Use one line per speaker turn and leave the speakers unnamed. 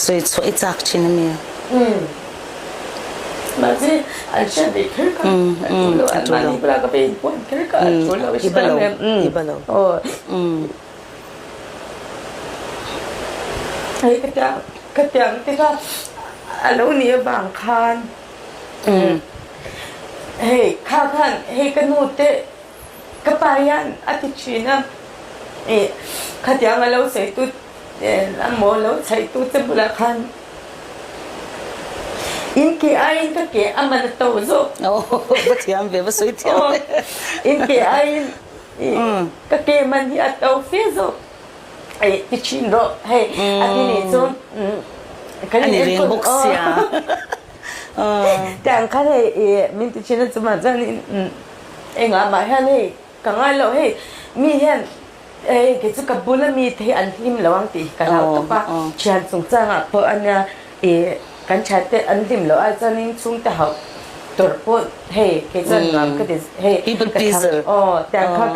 Sawi chhuah i chak thin a mi?
Umm. Mahse an hriat ve kher kha a tul lo, an mahni bulah ka pe inpuan kher kha a tul lo.
I ba lo, i ba lo.
Hei ka tiang, ka tiang te kha a lo nih avang khan hei kha khan hei ka nu te ka pa hian a ti thin a, ih khatiang a lo sawi tu a maw lo chhaih tu che bulah khan in ke aiin ka ke a man a to zawk.
Aw va thiam ve, va sawi thiam ve.
In ke aiin ka ke man hi a to fe zawk. Ei ti thin rawh hei a ti nih chu kan
in enkawl bawk sia
tiang khan hei i min ti thin a chumah chuan in engah mah hian hei ka ngai loh hei mi hian hei kei chu ka bula mi te hi an hlim lo ang tih ka hlau tawp a thian chungchangah pawh ania i kan thian te an hlim loh ai chuan in chhungte hauh tawrh pawh hei kei chuan nuam ka ti hei
people pleaser
aw tiang kha.